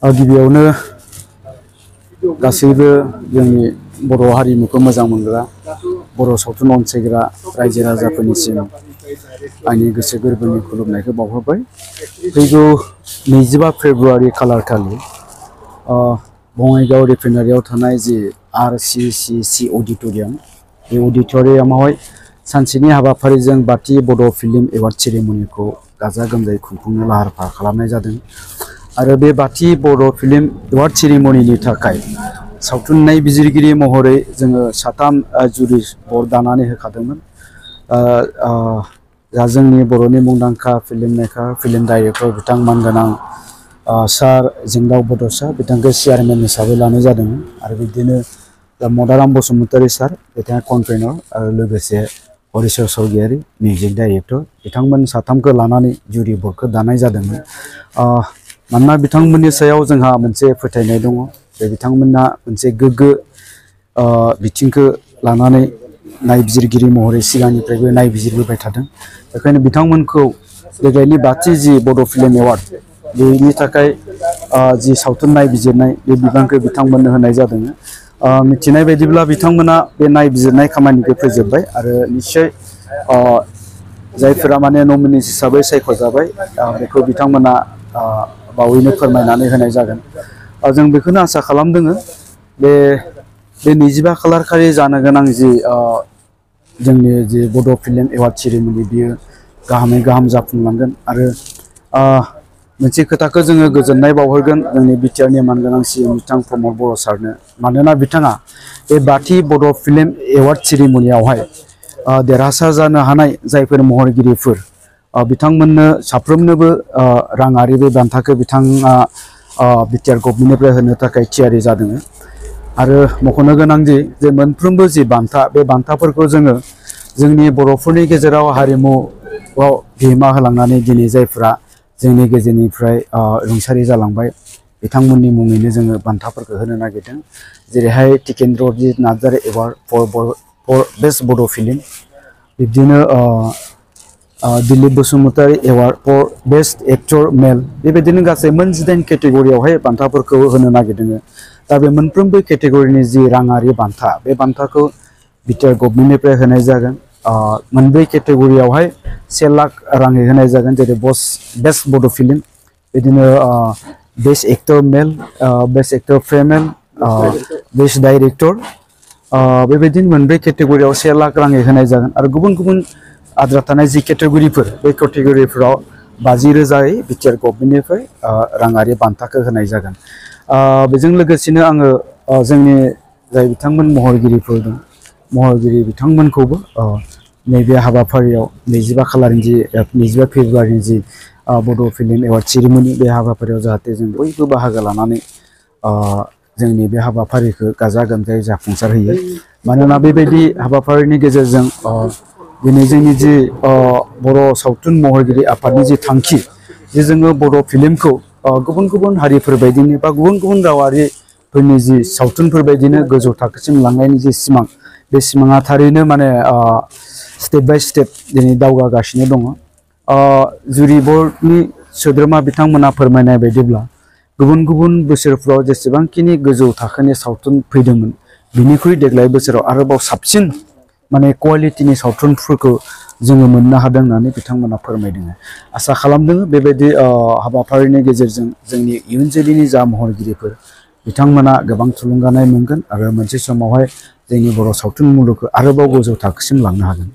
गिबियावनो गासैबो जोंनि बर' हारिमुखौ मोजां मोनग्रा बर' सावथुन अनसायग्रा रायजो राजाफोरनिसिम आंनि गोसो गोरबोनि खुलुमनायखौ बावहरबाय। फैगौ 25 फेब्रुआरि खालार खालि बङाइगाव रिफाइनारियाव थानाय जि RCCC अडिटोरियाम, बे अडिटोरियामावहाय सानसेनि हाबाफारिजों बाथि बड' फिल्म एवार्ड सेरेमनिखौ गाजा गोमजायै खुंफुंनो लाहार फाहार खालामनाय जादों। आरो बे बाथि बड' फिल्म एवार्ड सेरेमनिनि थाखाय सावथुन नायबिजिरगिरि महरै जोङो 3 जुरि बर्ड दानानै होखादोंमोन। दा जोंनि बर'नि मुंदांखा फिल्म मेकार, फिल्म डाइरेक्टर बिथां मानगोनां सार जोंदाव बड'सा बिथांखौ चेयारमेन हिसाबै लानाय जादोंमोन। आरो बिदिनो मदाराम बसुमतारी सार बिथाङा कनभेनर, आरो लोगोसे हरिचर स्वरगियारि मिउजिक डाइरेक्टर, बिथांमोन 3खौ लानानै जुरि बर्डखौ दानाय जादोंमोन। मानोना बिथांमोननि सायाव जोंहा मोनसे फोथायनाय दङ जे बिथांमोना मोनसे गोग्गो बिथिंखौ लानानै नायबिजिरगिरि महरै सिगांनिफ्रायबो नायबिजिरबोबाय थादों। बेखायनो बिथांमोनखौ देग्लायनि बाथि जि बड' फिल्म एवार्ड बेनि थाखाय जि सावथुन नायबिजिरनाय बे बिबानखौ बिथांमोननो होनाय जादों। मिथिनाय बायदिब्ला बिथांमोना बे नायबिजिरनाय खामानिखौ फोजोबबाय आरो निश्चय जायफोरा माने नमिनिस हिसाबै सायख'जाबाय बेखौ बिथांमोना बावैनो फोरमायनानै होनाय जागोन। जों बेखौनो आसा खालामदों बे 25 खालार खालि जानो गोनां जि जोंनि जि बड' फिल्म एवार्ड सेरेमनि बियो गाहामै गाहाम जाफुंलांगोन। आरो मोनसे खोथाखौ जोङो गोजोननाय बावहरगोन जोंनि बिटिआरनि मानगोनां CM बिथां प्रमद बर' सारनो, मानोना बिथाङा बे बाथि बड' फिल्म एवार्ड सेरेमनियावहाय देरहासार जानो हानाय जायफोर महरगिरिफोर बिथांमोननो साफ्रोमनोबो राङारि बे बान्थाखौ बिथाङा बिटिआर गभर्नमेन्टनिफ्राय होनो थाखाय थियारि जादों। आरो मख'नो गोनांदि जे मोनफ्रोमबो जि बान्था, बे बान्थाफोरखौ जोङो जोंनि बर'फोरनि गेजेराव हारिमुआव बिहोमा होलांनानै दिनै जायफ्रा जोंनि गेजेरनिफ्राय रुंसारि जालांबाय बिथांमोननि मुङैनो जोङो बान्थाफोरखौ होनो नागिरदों। जेरैहाय Tikendrajit Narzary award for best Bodo' film, बिब्दिनो Dilip Basumatary award for best actor male, बेबायदिनो गासै 9 केटेगरियावहाय बान्थाफोरखौ होनो नागिरदों। दा बे मोनफ्रोमबो केटेगरिनि जि राङारि बान्था, बे बान्थाखौ बिटिआर गभर्नमेन्टनिफ्राय होनाय जागोन। 9 केटेगरियावहाय 1 लाख राङै होनाय जागोन, जेरै बेस्ट बड' फिल्म, बिदिनो बेस्ट एक्टर मेल, best actor female, best director, बेबायदिनो 9 केटेगरियाव 1 लाख राङै होनाय जागोन। आरो गुबुन गुबुन आद्रा थानाय जि केटेगरिफोर, बे केटेगरिफोराव 50,000यै बिटिआर गभर्नमेन्टनिफ्राय राङारि बान्थाखौ होनाय जागोन। बेजों लोगोसेनो आङो जोंनि जाय बिथांमोन महरगिरिफोर दं, महरगिरि बिथांमोनखौबो नैबे हाबाफारियाव 25 फेब्रुआरिनि जि बड' फिल्म एवार्ड सेरेमनि, बे हाबाफारियाव जाहाथे जों बयबो बाहागो लानानै जोंनि बे हाबाफारिखौ गाजा गोमजायै जाफुंसार होयो। मानोना बेबायदि हाबाफारिनि गेजेरजों दिनै जोंनि जि बर' सावथुन महरगिरि आफादनि जि थांखि, जे जोङो बर' फिल्मखौ गुबुन गुबुन हारिफोर बायदिनो बा गुबुन गुबुन रावारिफोरनि जि सावथुनफोर बायदिनो गोजौ थाखोसिम लांनायनि जि सिमां, बे सिमाङा थारैनो माने स्टेप बाय स्टेप दिनै दावगागासिनो दङ। जुरि बर्डनि सोद्रोमा बिथांमोना फोरमायनाय बायदिब्ला गुबुन गुबुन बोसोरफ्राव जेसेबांखिनि गोजौ थाखोनि सावथुन फैदोंमोन, बिनिख्रुइ देग्लाय बोसोराव आरोबाव साबसिन माने क्वालिटिनि सावथुनफोरखौ जोङो मोननो हादों होननानै बिथांमोना फोरमायदों। आसा खालामदों बेबायदि हाबाफारिनि गेजेरजों जोंनि इयुन जोलैनि जा महरगिरिफोर बिथांमोना गोबां थुलुंगानाय मोनगोन आरो मोनसे समावहाय जोंनि बर' सावथुन मुलुगखौ आरोबाव गोजौ थाखोसिम लांनो हागोन।